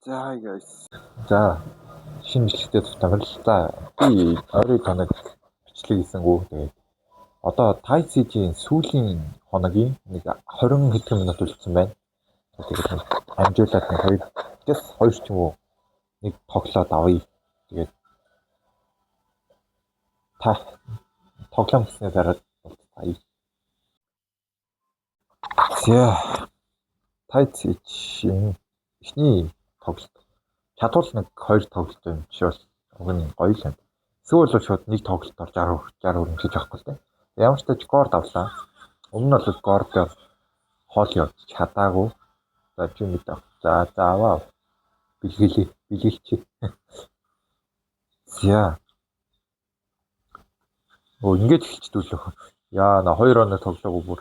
За guys. За шинэ бичлэгтэй тавтамрал. За би ойрын хоног бичлэг хийсэнгүү. Тэгээд одоо Thai CG-ийн сүүлийн хоногийн нэг 20 хэдэн минут үлдсэн байна. Тэгээд амжуулаад нэг хоёр just хоёр ч юм уу нэг тоглоод авъя. Тэгээд та тоглоом гэснээр дараа уулзъя. За Thai CG-ийн эхний тоглолт. Чадвал нэг хоёр тоглолт юм чи бол уг нь гоё л юм. Эсвэл бол шууд нэг тоглолтоор 60 60 өрөмжиж авахгүй л дээ. Ямар ч тач Горд авлаа. Өмнө нь бол Гордоор хоол явж чадаагүй. За чи мэд. За за аваа. Бэлгэлээ. Бэлгэлчи. За. Өө ингэж эхэлчихдэг лөө. Яа на 2 оноо тоглоогүй бүр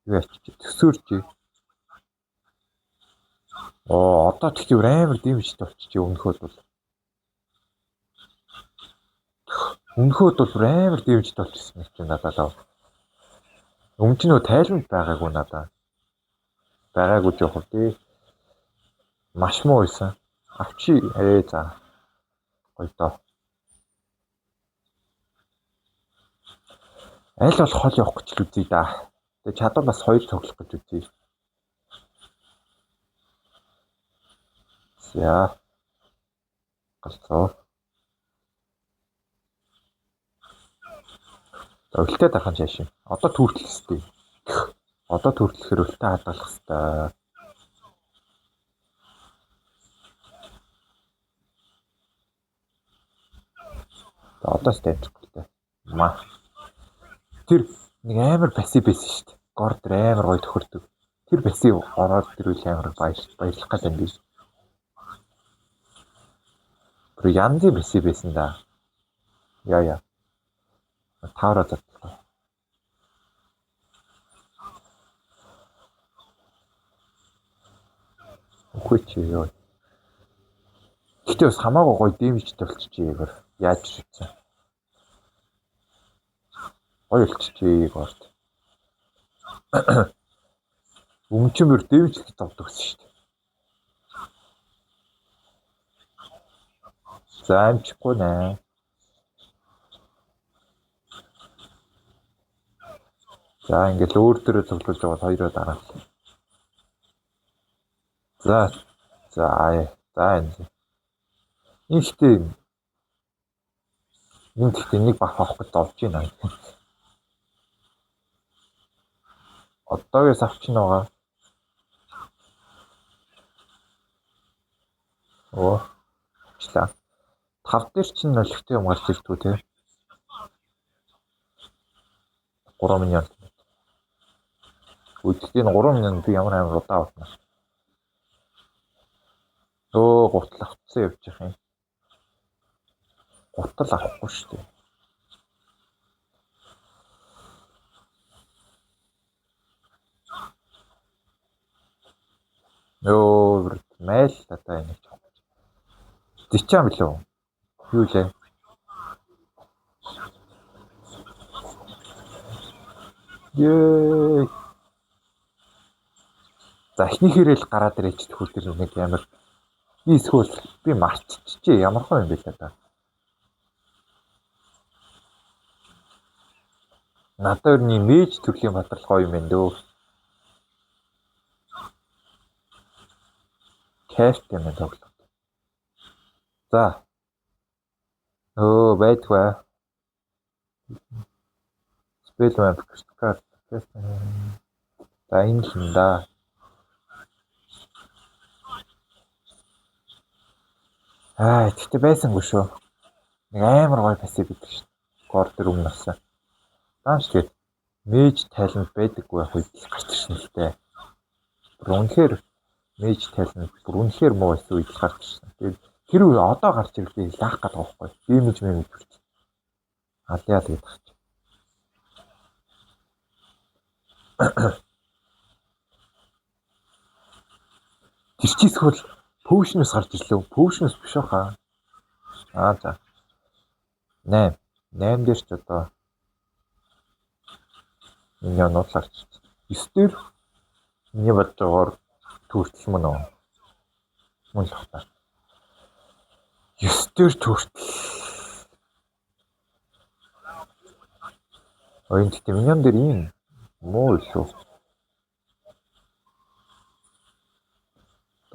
юу ячиж төсөөрч. Оо одоо тэгтээ амар дэмжтэй болчихжээ өмнөхөд бол. Өмнөхөд бол амар дэмжтэй болчихсон юм чинь надад л. Өмнө чинь нөө тайланд байгаагүй надаа. Байгаагүй жоох үү. Маш муу байсан. Авчи за. Гоё доо. Аль болох хол явах гэж л үзье да. Тэгээ чадвал бас хоёр тоглох гэж үзье. За. Галзуу. За өлтөө дарах нь чааш юм. Одоо түүртлэх хэвээр. Одоо түүртлэхээр өлтөө хадгалах хэвээр. За одоо ч тайвчихгүй л дээ. Ма. Тэр нэг амар пассив байсан шүү дээ. Гор дээр амар гоё төхөрдөг. Тэр пассив ороод ирвэл амар баярлах гал юм биш. Тэр янзын пассив байсан да. Яа яа. Тавраа задлаа. Үгүй чи ёо. Гэтэ бас хамаагүй гоё дэмжтэй болчихжээ гэр. Яаж шивцэн. Гоё болчихжээ горд. Өмнө чинь бүр дэмжлэх зовдөг гэсэн шүү дээ. За амжихгүй нэ. За ингээл өөр дөрөө цуглуулж байгаа хоёроо дараал. За за за энэ. Энэ ихтэй энэ гэхдээ нэг баф авах гэж зовж байна. Одоогоос авчин байгаа. Оо. Авчлаа. 5 дээр чинь нөлөгтэй юм гарч ирдгүү те. 3 минут. Үгүй энэ 3 минут би ямар амар удаа авна. Өө гутал авцсан явж явах юм. Гутал авахгүй шүү дээ. Өө майл одоо энийг ч авах. Зичаан билүү? Юу лээ? Ее. За эхнийхээрээ л гараад ирээч тхүү тэр нэг амар би эсвэл би мартчихжээ ямар хөө юм бэ л да. Надад өрний мэж төрлийн бадрал гоё юм байна дөө. Кайфтай юм тоглолт. За. Өө байдгүй. Spell vamp card. За энэ л юм да. Аа тэгтээ байсангүй шүү. Нэг амар гоё пассив гэдэг шүү. Гор дээр өмнө болсон. Даамч тэгээд мэж тайланд байдаггүй байх үед л гарч ирсэн л дээ. Бүр үнэхээр мэж тайланд бүр үнэхээр муу байсан үед л гарч ирсэн. Тэгээд тэр үе одоо гарч ирэхдээ лаах гэдэг байхгүй. Дэмэж мэмэж хүрч. Алиа л гэдэг чи. Тэр чи эсвэл Potion-оос гарч ирлээ. Potion-оос биш баха. Аа за. 8. 8 дээр ч одоо миний нууц гарч ирсэн. 9 дээр миний бодож байгаагаар төртөл мөн үү? Мөн л бах та. 9 дээр turtle. Оюун гэхдээ minion дээр ийм муу илүү.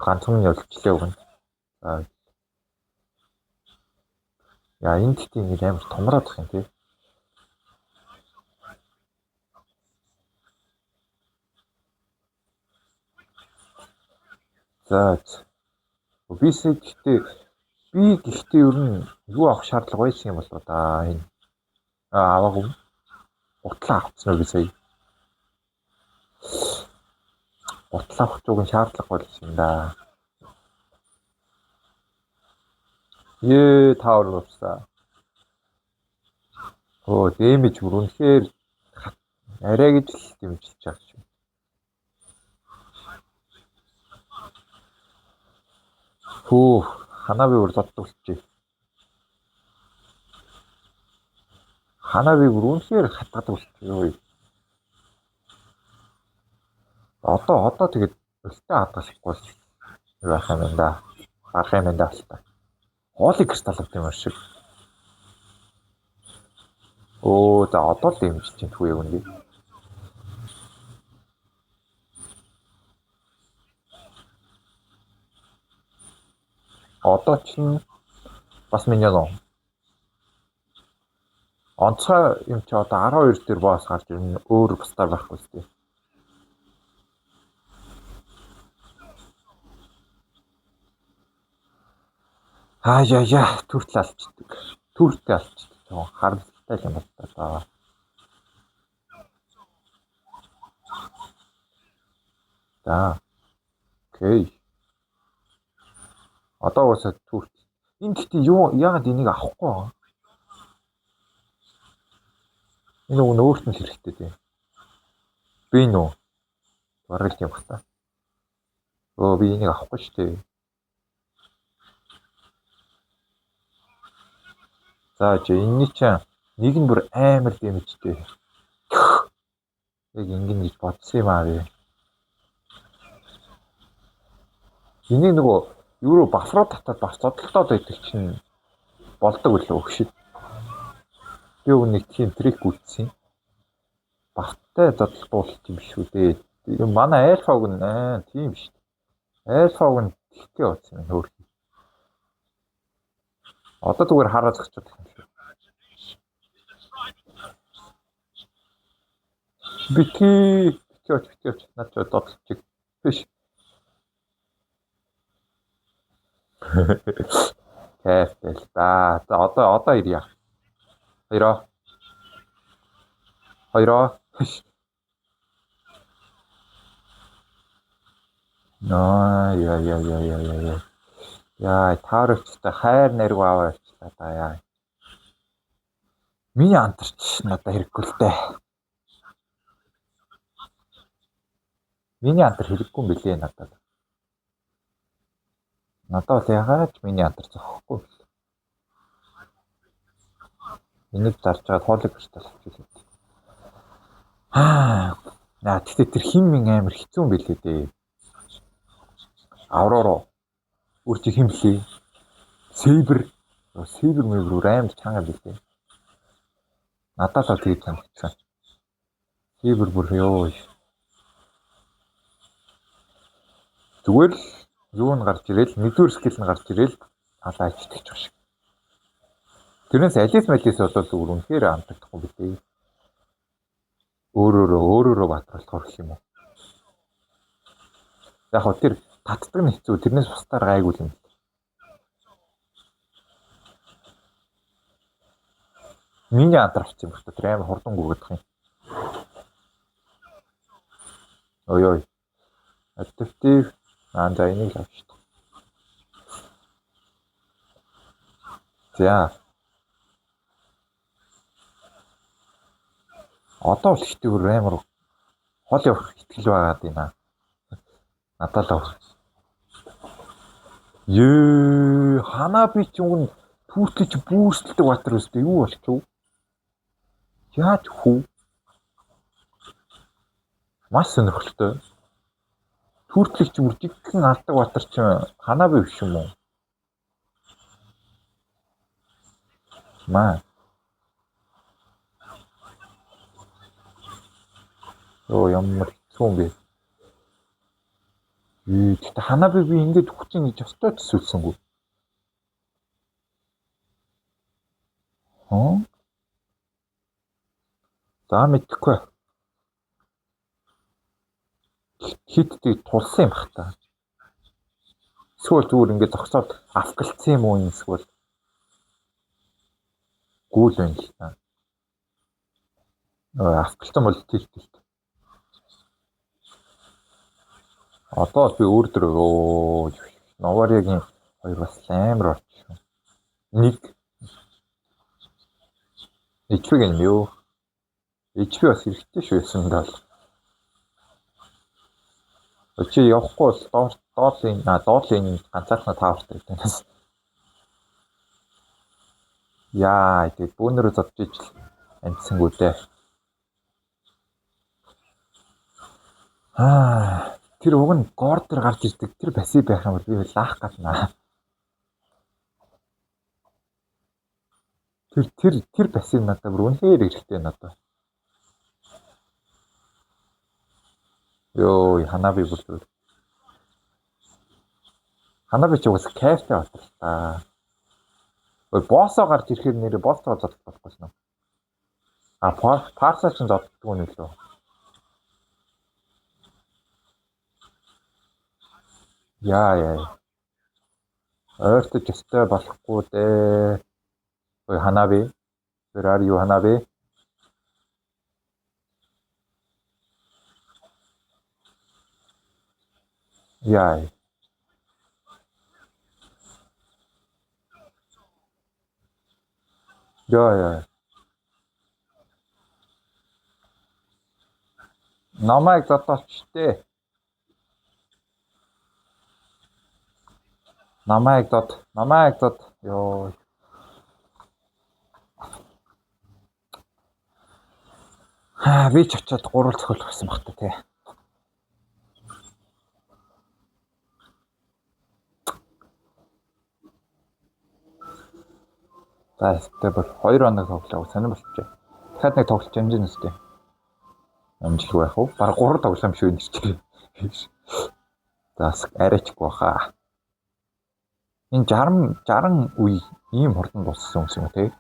Ганцхан нь ялчлаа өгнө. За. Яа, энэ гэхдээ ингэ амар томроод их юм тий. За. Бисээ гэхдээ би гэхдээ ер нь юу авах шаардлага байсан юм болоо да энэ. Аваагүй. Гутлаа авчихсан уу би сая. Гутлаа авах зүг нь шаардлага байсан юм да. Ее tower болсон. Оо, damage бүр үнэхээр арай гэж л дэмжиж байгаа шүү. Хүү, Ханаби бүр зоддог болчих. Ханаби бүр үнэхээр хатгадаг болчих. Юу. Одоо тэгээд өлтөө хадгалахгүй байх юм байна да. Гарах юм байна да л та. Holy crystal авт юм шиг. Өө, за одоо л дэмжиж чинь түг яг үнэ. Одоо чинь бас minion уу. Онцгой юм чи одоо 12 дээр boss гарч ирнэ, өөр бусдаар байхгүй зү. Аа яа яа turtle алчдаг. Turtle алчдаг. Жоо харамсалтай юм байна да. За. Okay. Одоо уусаа turtle. Энэ гэхдээ юу яагаад энийг авахгүй байгаа? Энэ үг нь өөрт нь хэрэгтэй дээ. Би нүү. Бараг л тийм бах та. Өө би энийг авахгүй шүү дээ. За чи энэний чинь нэг нь бүр амар damage тэй. Яг ингэн гэж бодсон юм аа би. Энийг нөгөө юу руу buff руу татаад бас зодтолтоод байдаг чинь болдог үлээ өгшид. Би өг нэг тийм trick үлдсэн. Buff тай зодтолтуулах юм биш үү дээ. Манай альфа уг нь тийм биш. Альфа уг нь тэгтэй болсон юм хөөх. Одоо зүгээр хараа зогсоод юм шиг. Бити бити оч бити оч над ч зодтолчих. Биш. Кайфтай л да. За одоо ирье. Хоёроо. Хоёроо. Наа яа яа яа яа яа. Яа, таарвчтай хайр найргүй аваа явчлаа да яа. Миний антарч надад хэрэггүй л дээ. Миний антар хэрэггүй юм билээ надад. Надад бол ягаад ч миний антар зохихгүй бэл. Энийг зарж байгаа holy crystal авчихлаа. Аа, наа тэгтээ тэр хин мэн амар хэцүү юм билээ дээ. Аврора. Үр чи хин блээ? Saber. Saber мэвэр амар чанга билээ. Надад л тэгж санагдсан. Saber бүр ёо. Зүгээр л юу нь гарч ирэл, нэгдүгээр skill нь гарч ирэл алаа ичдэг ч шиг. Тэрнээс алис малис бол зүгээр үнэхээр амтагдахгүй билээ. Өөрөөрөө баатруулах гэх юм уу. Яг хөө тэр татдаг нь хэцүү. Тэрнээс бусдаар гайгүй юм. Миний андар авчих юм байна. Тэр амар хурдан гүргэх юм. Ой ой. Adaptive аа за энийг л авчих. За. Одоо бол ихтэй бүр амар хол явах итгэл байгаад байна. Надад л авах. Ее, Ханаби ч юм түүтлэж бүүсэлдэг баатар өстэй юу болчих вэ? Яаж хүү? Маш сонирхолтой. Turtle-ийг чи бүр жигхэн алдаг баатар чи Ханаби биш юм уу? Маа. Йоо ямар хэцүү юм бэ? Гэхдээ Ханаби би ингэж хүчин гэж ёстой төсөөлсөнгүү. Хөө? За мэдэхгүй. Хитдэг тулсан юм бах та. Эсвэл зүгээр ингэ зогсоод авклцсан юм уу юм эсвэл гүйл байна л та. Авклцсан бол тэлтэл. Одоо би өөр дөр өө Новариагийн хоёр бас амар болчихсон. Нэг HP гэнэ юм юу? HP бас хэрэгтэй шүү ясанд бол. Чи явахгүй бол доорлын ганцаархнаа таавартай гэдэг нас. Яа, тэгээд бөөнөрөө зодж ижил амжсангүй дээ. Аа, тэр уг нь гор дээр гарч ирдэг тэр пассив байх юм бол би лаах галнаа. Тэр пассив надад бүр үнэхээр хэрэгтэй надад. Йоо, Ханаби бүр зүгээр. Ханаби ч угсаа кайфтай батар л та. Ой, боссоо гарч ирэхээр нэрээ боссоо зодох болохгүй шнэ. А парсаа ч зоддгүй нь лөө. Яа. Ойртож өстэй болохгүй дээ. Ой, Ханаби. Where are you, Ханаби? Яа. Яа. Намайг зодооч дээ. Намайг зод. Намайг зод. Йоо. Аа, би ч очиод гурвал цохиолох гэсэн баг та тий. За, өстэй бол 2 хоног тоглоо. Сонир болчихжээ. Дахиад нэг тоглож амжина өстэй. Амжилгүй байх уу? Бараг 3 тоглоом шүү энэ чинь. За, бас арайчгүй баха. Энэ 60 үе ийм хурдан дууссан юм уу те?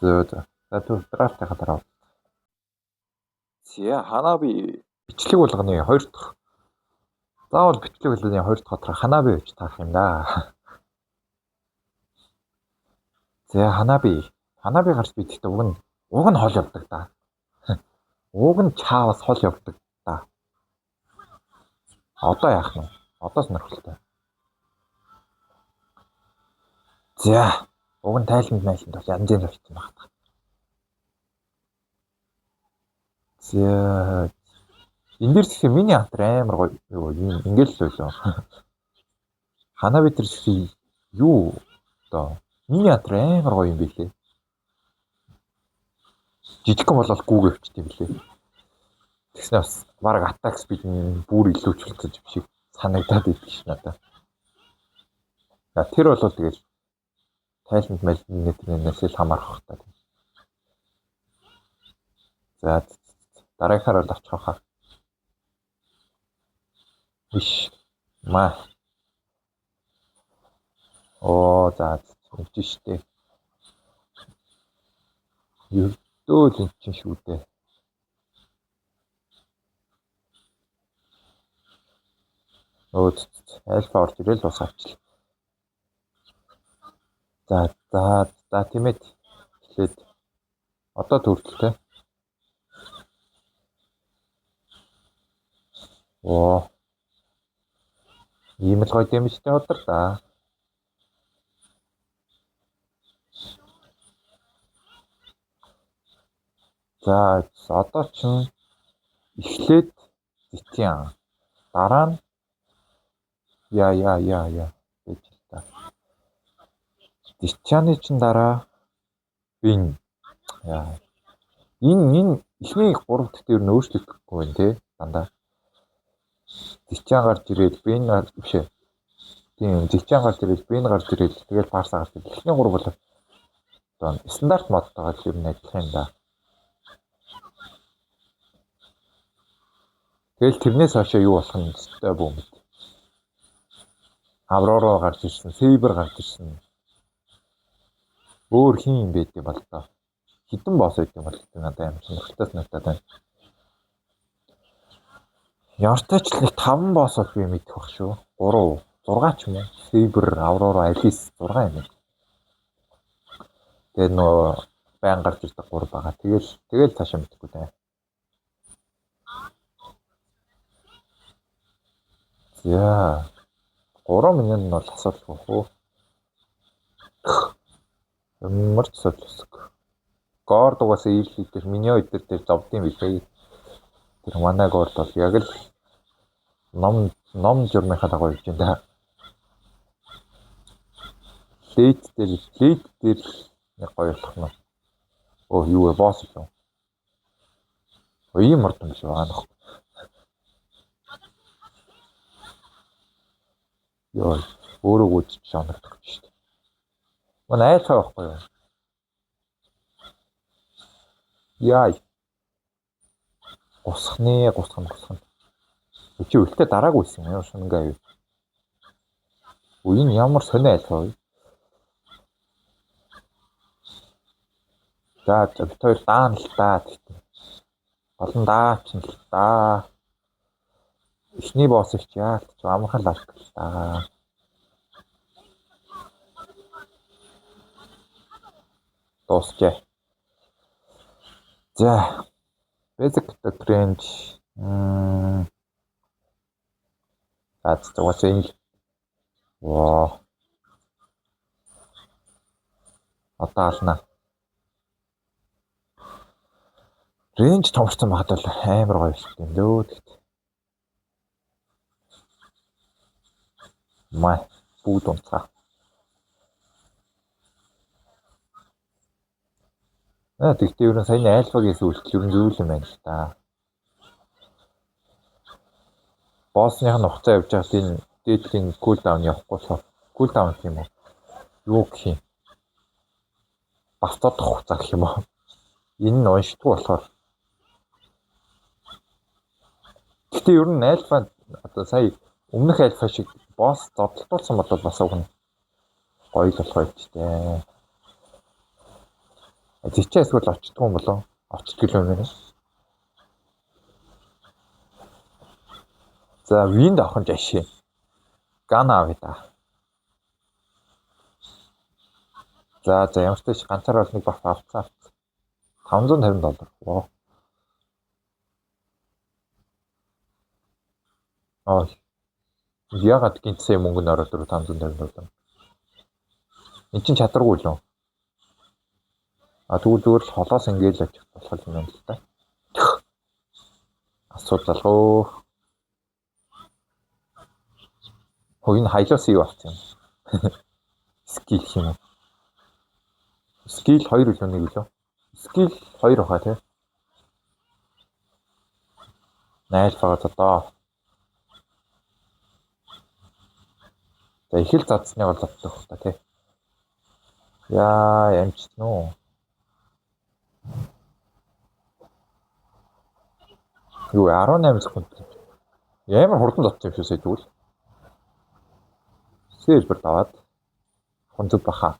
Зөө. За түр драфтынхаа дараа. За, Ханаби бичлэг болгоны 2 дахь. Заавал бичлэг болгоны 2 дахь өдөр Ханаби гэж таах юм да. За, Ханаби. Ханаби гарч би гэхдээ уг нь хол явдаг да. Уг нь чаавас хол явдаг да. Одоо яах нь? Одоо сонирхолтой. За, уг нь тайланд майланд бол янз янз болсон баг та. За, энэ дэр зэх миний хатар амар гоё юу юм ингээл л байлоо. Ханаби тэр зэх юу одоо миний хатар амар гоё юм билээ. Жижигхэн болол гүүг өвчтэй юм билээ. Тэгснэ бас бараг attack speed нь бүр илүү ч болчихсон юм шиг санагдаад идэх ш надад. За тэр бол тэгэл тайланд мэлнэ тэрнээс л хамаарах та. За дараагийнхаар бол очих хаа. Биш. Маа. Оо за өмч штэ. Ердөө л эн чинь шүү дээ. Өө альфа орж ирэл бас авчлаа. За тиймээд эхлээд одоо төрөлтэй. Оо. Ийм л гоё дэмжтэй өдөр да. За одоо чинь эхлээд зэтийн. Дараа нь яа гэж л та. Зэтяны чинь дараа бин. Яа. Энэ эхний 3 дахь дээр нь өөрчлөгдөхгүй байна те дандаа. Зичан гарч ирээд Бен биш ээ. Тийм, Зичан гарч ирээд Бен гарч ирээд тэгэл Парса гарч ирээд. Эхний гурав бол одоо стандарт модтойгоо л ер нь адилхан юм да. Тэгэл тэрнээс хойш юу болох нь өстой бүү мэд. Аврора гарч ирсэн, Сейбер гарч ирсэн. Өөр хин юм бэ гэдэг бол доо. Хідэн босс гэдэг юм бол надад амар сонирхолтой санагдаад байна. Ямартай ч л нэг 5 босс бол би мэдэх бах шүү. 3, 6 ч юм уу. Сейбер, Аврора, Алис 6 юм байна. Тэгээд нөгөө байн гарч ирдэг 3 байгаа. Тэгэл цаашаа мэдэхгүй дээ. За. 3 минут нь бол асуудалгүй хөө. Ямар ч асуудал өсөг. Горд угаасаа ийлээ дээр миньо өдр дээр зовдсон билээ. Тэр манай горд бол яг л ном журмынхаа дагуу явж байна да. Лейт дээр нэг гоё болох нь. Оо юу вэ? Босс юм. Ийм мордон биш байгаа нөх. Йоо, өөрөө гүйцэж оногдох гэж шүү дээ. Манай айлхаа байхгүй юу? Яа. Гусхны. Чи үлдээ дараагүй байсан юм шингээ юу? Үу энэ ямар сонио айлхаа вэ? За бит хоёр даана л да гэхдээ. Олон даач нь л да. Эхний босс их яалт ч амархан л алах л да. Дуусчээ. За. Basic range. За угаасаа энэ л. Ваа. Одоо ална. Range томорсон байхад бол амар гоё юм дөө тэгт. Май бүгд унцгаа. Тэгтээ ер нь саяны альфагийн үйлдэл ер нь зүйл юм байна л да. Боссных нь хугацаа явж байхад энэ дээдлийн кулдаун явахгүй болохоор кулдаун гэх юм уу? Юу гэх юм? Бас тодох хугацаа гэх юм уу? Энэ нь уншдаггүй болохоор. Тэгтээ ер нь альфа одоо сая өмнөх альфа шиг босс зодтолтуулсан бол бас уг нь гоё л болох байж тээ. Зичээ эсвэл очдгоо юм болов? Очдөг юм байна. За винд авах нь жашээ. Гана авъя да. За ямар ч тач ганцаар бол нэг баф авцсан. 550 доллар. Вау. Аа. Ягаад гинтсээ мөнгө нь ороод 550 доллар. Энд чинь чадваргүй лөө. А тэгвэл зүгээр л холоос ингээл очих болох юм байна л да. Асуудал алгоо. Хөө энэ хайлаас юу авсан юм? Скил юм уу? Скил 2 үлээ 1 үлээ. Скил 2 баха тий. 0 байгаа одоо. За их л задсныг бол задлах та тий. Яа, ямжсан уу? Юу 18 секунд. Ямар хурдан зодсон юм шиг сая тэгвэл. Сэлбэр даваад хонцог баха.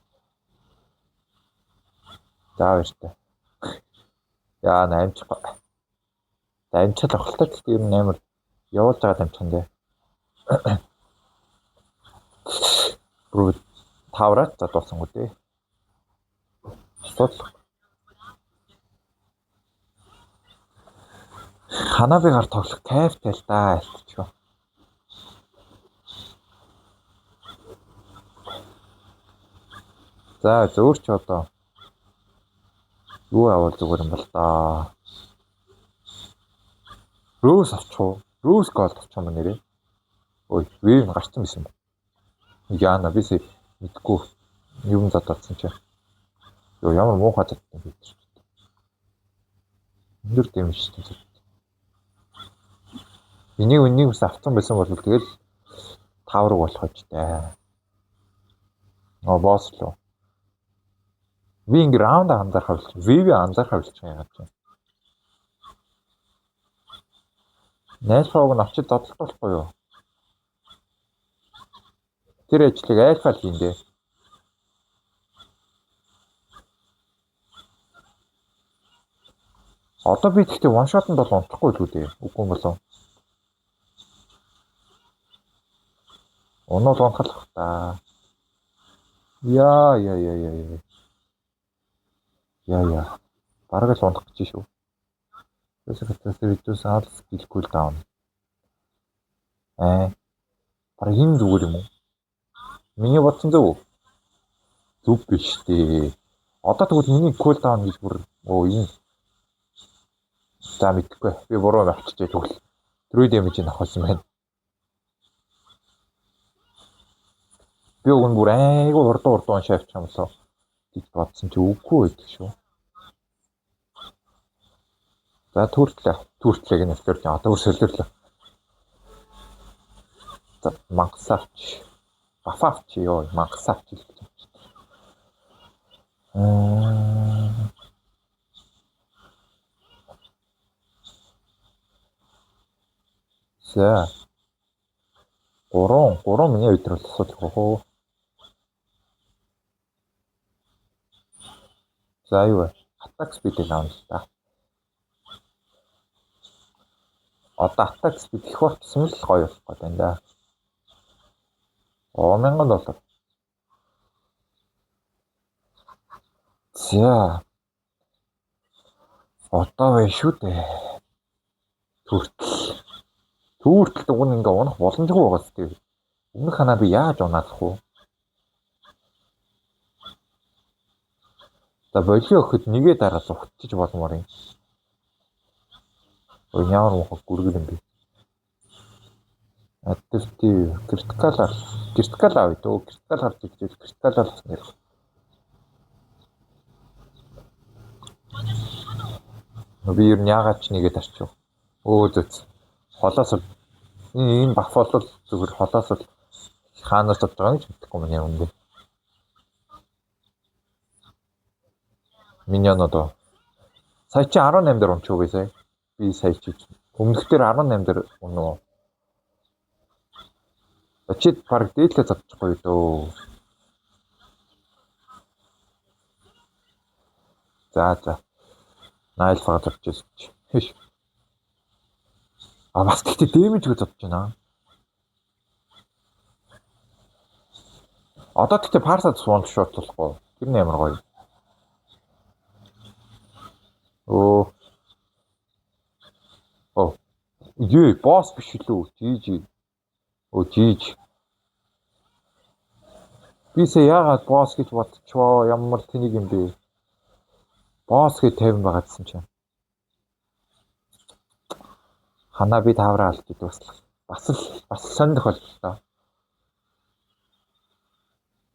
За баяртай. Яа, амжихгүй. Амжихал авахлаа гэхдээ ер нь амар явуулж байгаа амжих юм дээ. Бүр тавраад за дуусангүй дээ. Асуудал. Ханаби гар тоглох кайфтай л да альтчгүй. За зөөр ч одоо юу авал зүгээр юм бол даа. Рүүс авчих уу? Рүүс голд авчих юм нэрээ. Ой, вив гарсан байсан юм. Яана би мэдгүй юм задалсан чи. Йоо ямар муухай задсан бэ. Өндөр дэмжтэй зад. Энийг бас авцсан байсан бол тэгэл 5 руу болох байж таа. Оо босс лөө. Би ингээ раунд анзаарах болчих. VV анзаарах болчих юм яагаад вэ? Найлфаг нь очиж зодтолдохгүй юу? Тэр ажлыг альфа л хийндэ. Одоо би гэхдээ one shot-нд бол унтахгүй л үү дээ. Үгүй юм болов. Унуул унахлах та. Яа яа яа яа яа. Яа яа. Бараг л унах гэж шүү. Тэсээ reduce all skill cooldown. Аа. Бараг энэ зүгээр юм уу? Миний бодсон зөв үү? Зөв биш дээ. Одоо тэгвэл миний cooldown гэж бүр өө энэ. За мэдэхгүй. Би буруу авчижээ тэгвэл. True damage-ийг авах юм байна. Би уг нь бүр айгүй хурдан уншаа авчих юм болоо гэж бодсон чи үгүй байдаг шүү. За түүртлээ. Түүртлээ гэнэ солиорлоо. Одоо бүр солиорлоо. За мангас авч. Баф авч ёо, мангас авч гэж байна. Аа. За. 3 миний өдөр бол асуудалгүй хөө. За юу вэ? Attack speed-ийг авна л да. Одоо attack speed их байх тусам л гоё болох гээд байна да. Оо 1000 доллар. За. Одоо байна шүү дээ. Төртөл. Түүртэл уг нь ингээ унах боломжгүй байгаа зү. Өмнөх ханаа би яаж унаадах вэ? За болио өгөхөд нэгээ дараа зугтчих болмоор юм. Ой ямар муухай гүргэл юм бэ? Adaptive critical critical авъя дөө. Critical харж ирвэл critical авсан юм. Би ер нь яагаад ч нэгээ дарчих. Өө зүц. Холоос бол энэ баф бол зүгээр холоос бол хаанаас авч байгааг ч мэдэхгүй юм яг үнэ. Миньонод оо. Сая чи 18 дээр унчих уу би сая? Би сая чи өмнөх дээр 18 дээр унав. Чи баг дээдлээ задчихгүй дөө. За за. Найл фаг зодж ирсэн чи. А бас гэхдээ дэмэж гэж зодж байна. Одоо гэхдээ парсад one shot болохгүй. Тэр нь ямар гоё. Оо. Оо. Ее, босс биш лүү. GG. Оо, GG. Бисээ яагаад босс гэж бодчихвоо? Ямар тэнийг юм бэ? Босс гэж 50 байгаа гэсэн чинь. Ханаа би тавраа алж идэв бас. Бас сонь тохиолдол.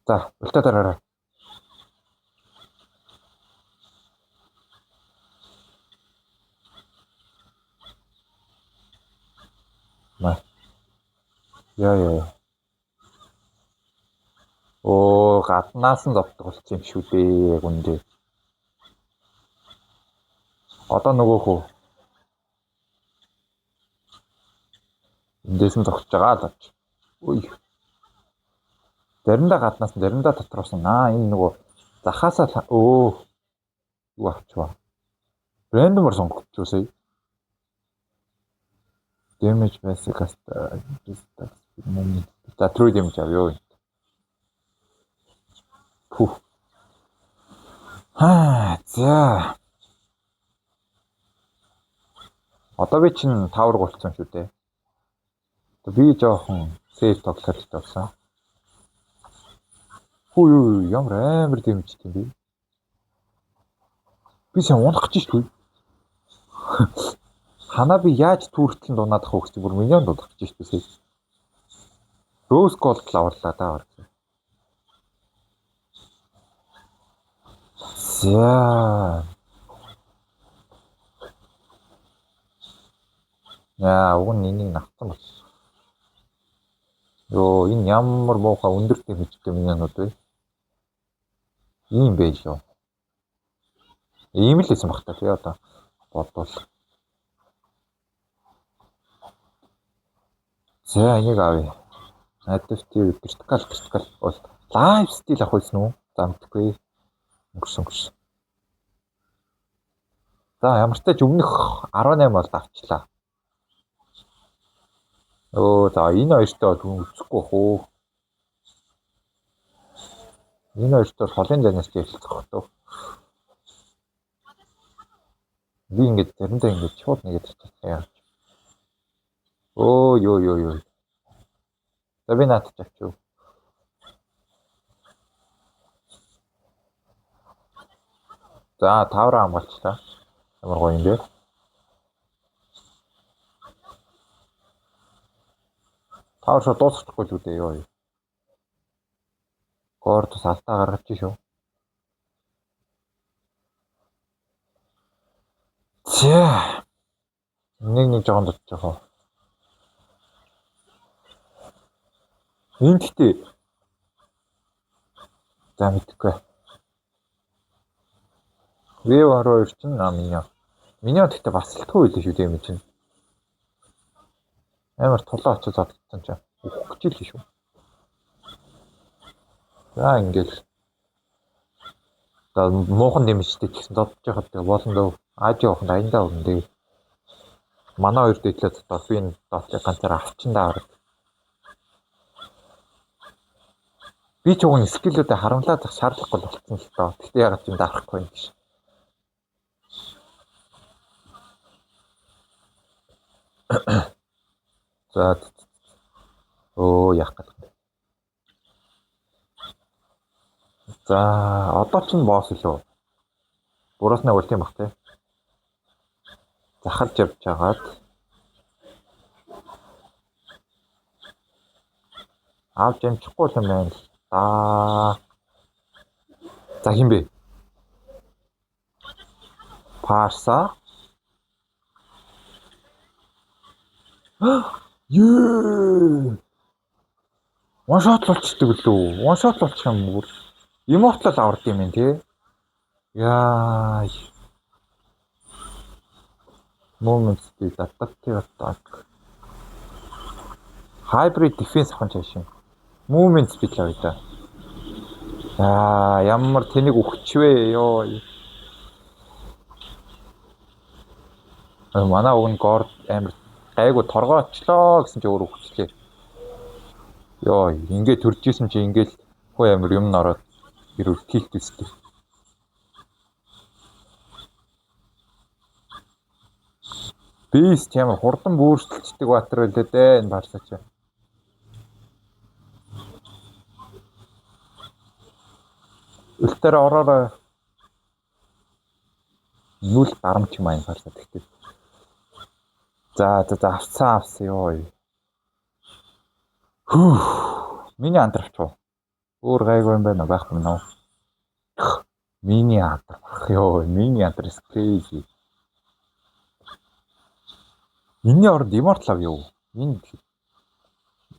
За, ултаа дараарай. Маа. Яа яа. Оо, гаднаас нь зовдөг болсон юм шүү дээ, яг үндэ. Одоо нөгөө хөө. Эндээс нь зогсож байгаа л авч. Үй. Заримдаа гаднаас нь, заримдаа дотроос нь. Аа, энэ нөгөө захаасаа өө юу авчваа. Рандомор сонгогдчихвоо сая. Damage basic moment. За true damage авъя. Пүх. Аа, за. Одоо би чинь тавар болцсон шүү дээ. Би жоохон сейф тоглох хэрэгтэй болсон. Хүү юу ямар амар дэмждэг юм бэ? Би сайн унах гэж шүү. Ханаа би яаж түүртлэн дунаадах вэ гэж бүр миньон дуудах гэж шүү дээ. Rose Gold л аварлаа да баг. За. Яа, уг нь энийг навцсан бол. Йоо, энэ ямар муухай өндөр дэмжтэй миньянууд вэ? Ийм байлоо. Ийм л байсан баг та тий одоо бодвол. За, энийг авъя. Adaptive critical бол life steal авах байсан уу? За, мэдхгүй. Өнгөрсөн. За, ямар ч тач өмнөх 18 бол авчлаа. Өө, за энэ хоёртой бол үзэхгүй бах уу? Энэ хоёртой бол холын зайнаас л ярилцах бах тоо. Би ингээд заримдаа ингээд шууд нэгэд татчих яа. Өө ёо ёо ёо. За би наадах авчих. За тавраа хамгаалчлаа. Ямар гоё юм бэ? Тавар шууд дуусчихгүй л үү дээ ёо. Гордос алдаа гаргаж шүү. За. Нэг жоохон дутчих уу. Энэ гэхдээ за мэдэхгүй. V12 чинь миньон. Миньон гэхдээ бас л түү илээ шүү дээ юм чинь. Амар тулаа очиж зодтсон чинь үхэх гэж л шүү. За ингээл за муухан дэмжтэй ч гэсэн зодж яхад болно дөө. Аж яваханд аяндаа өгнө дээ. Манай хоёр дэдлээ дотор би энэ дотлыг ганцаар авчиндаа аваад. Би ч уг нь скиллүүдээ харамлаад зах шаардлагагүй болцсон л доо. Гэхдээ ягаад ч юм дарахгүй юм биш. За өө яах гэдэг юм. За одоо ч нь босс лөө. Буруусны үлт юм бах те. Захалж явж хагаад авч амжихгүй юм байна л да. За хин бэ? Парса. Ее. One shot болчдөг лүү. One shot болчих юм бүр. Immortal авард юм тий. Яа. Movement speed, adaptive attack. Hybrid defense авах нь чааш. Movement speed л авъя да. Аа, ямар тэнэг үхчихвэ ёо. Манай уг нь горд амар гайгүй торгоочлоо гэсэн чи өөр үхчихлээ. Ёо, ингээ төрж исэн чи ингээл хөө амар юм н ороод ирүүл тилт үстэй. Бист ямар хурдан бүрсэлцдэг баатар байлээ дээ энэ Барса чи. Үлтээр ороорой. Нүл дарамч юм аа энэ Барса тэгтээ. За за за авсан авсан ёо. Хүү. Миний андравч уу. Өөр гайгүй юм байна уу байхгүй юм уу? Миний андрах ёо. Миний андрах is crazy. Энийний оронд Immortal ав юу? Энэ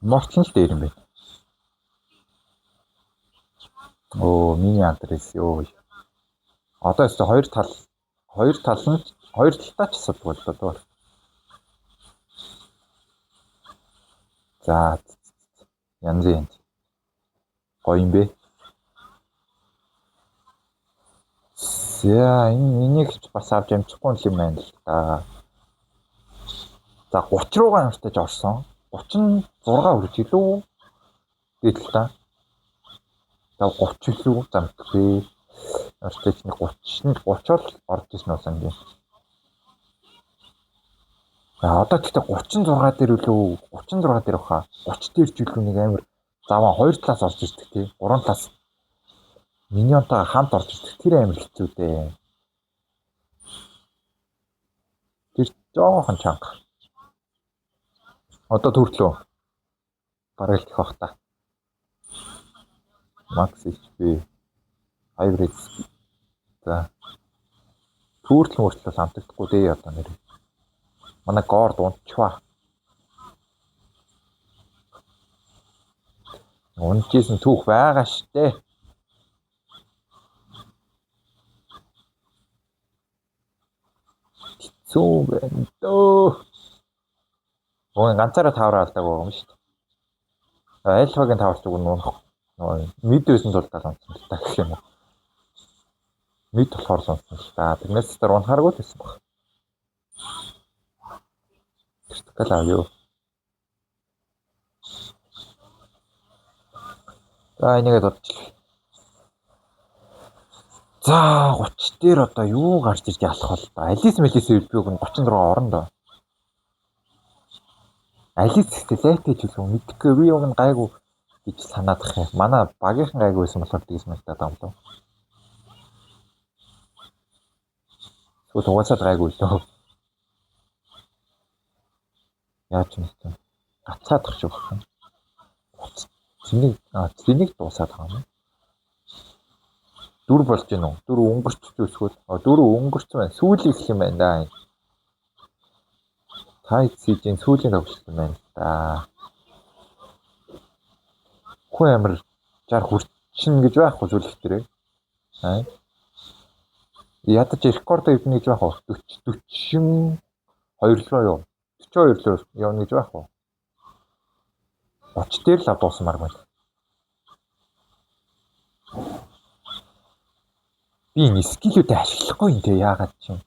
Immortal нь л дээр юм байна. Оо, миний адрес ёо. Одоо өстө хоёр тал нь хоёр талтаа ч асуудаг боллоо доо. За янз янз. Гоё юм бэ? За энэ энийг ч бас авч амжихгүй юм байна л да. За 30 руугаа ямартаж орсон. 36 хүрч илүү дээд л та. За 30 илүү за мэдгүй. Ямартаж нэг 30 30 л орж ирсэн болсон юм. За одоо гэхдээ 36 дээр үлээ 36 дээр баха. 30 дээр ч үлээ нэг амар заван хоёр талаас орж ирдэг тий. Гурван талаас миньонтойгоо хамт орж ирдэг. Тэр амар хэцүү дээ. Тэр жоохон чанга. Одоо төртлөө. Бараг л тех бах та. Max HP hybrid. За. Түүртэл мөртлөө амтагдахгүй дээ одоо нэр. Манай Горд унчваа. Унжсэн түүх байгаа штэ. Хэцүү байна дөө. Өө ганцаараа тавраа алдаг байгаа юм шүү дээ. Альфагийн таварч уг нь унах. Нөгөө мид байсан тул тал унсан л та гэх юм уу. Мид болохоор л унсан л та. Тэрнээс тэр унахааргүй л байсан баг. Critical авъя. За энийгээ дуудчих. За 30 дээр одоо юу гарч ирж ялах бол та. Алис мэлис би уг нь 36 орно доо. Алис гэхдээ лайтай ч үлээ мэдэхгүй би уг нь гайгүй гэж санаадах юм. Манай багийнхан гайгүй байсан болохоор тэгж санагдаад байгаа юм лөө. Эсвэл угаасаа л гайгүй лөө. Яаж юм бэ? Гацаадах шиг байна. Цэнийг дуусаад байгаа юм. 4 болж гинүү. 4 өнгөрч эсвэл 4 өнгөрцөн байна. Сүүлийн их юм байна да. Тайт сижин сүүлийн тоглолт юм байна л да. Хүн амир 60 хүрчин гэж байхгүй сүүлэх дээрээ. Аа. Ядаж рекорд эвдэнэ гэж байх уу? 40 42 руу юу? 42 руу явна гэж байх уу? 30 дээр л дуусмаар байна. Би энэ скиллүүдээ ашиглахгүй юм те яагаад ч юм.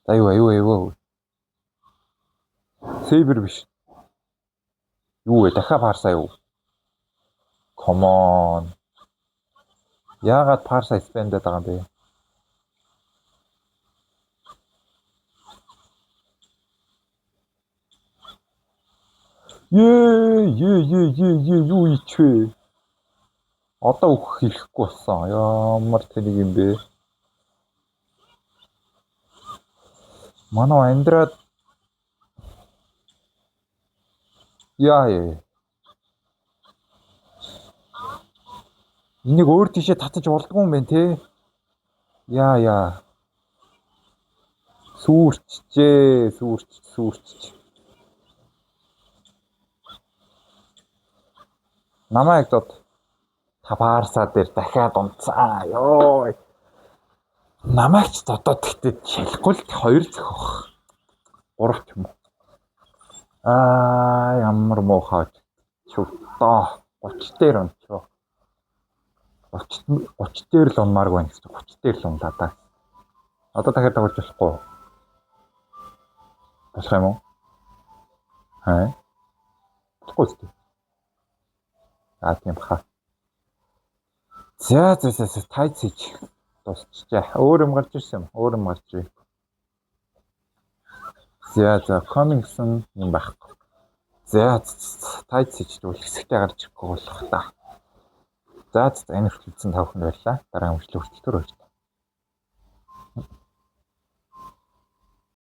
За юу. Сейбер биш. Юу вэ? Дахиад парса юу? Come on. Яагаад парса спендээд байгаа юм бэ? Ее юу ичвэ? Одоо өгөх хэрэггүй болсон. Ямар тэнэг юм бэ? Манай амьдраад яа. Энийг өөр тийшээ татаж болдгоо юм байна те. Яа. Сүрчжээ, сүрч. Намайг дод Табаарсаа дээр дахиад унцаа. Йой. Намайг ч додоод гэхдээ шалахгүй л 2 зөхөх. 3 ч юм уу. Аа ямар муухай. Чувтаа 30 дээр унчаа. 30 дээр л унмааргүй байна гэсэн. 30 дээр л унлаа да. Одоо дахиад тоглож болохгүй. Болох юм уу? Аа. Болохгүй зү. Аа тийм хаа. За тайц хийж дуусчихжээ. Өөр юм гарч ирсэн юм. Өөр юм гарч ирээ. За coming гэсэн юм байхгүй. За тайц хийж тэгвэл хэсэгтээ гарч ирэхгүй болох та. За энэ хүртэл үзсэн та бүхэнд баярлалаа. Дараагийн хүртэл түр баярлалаа.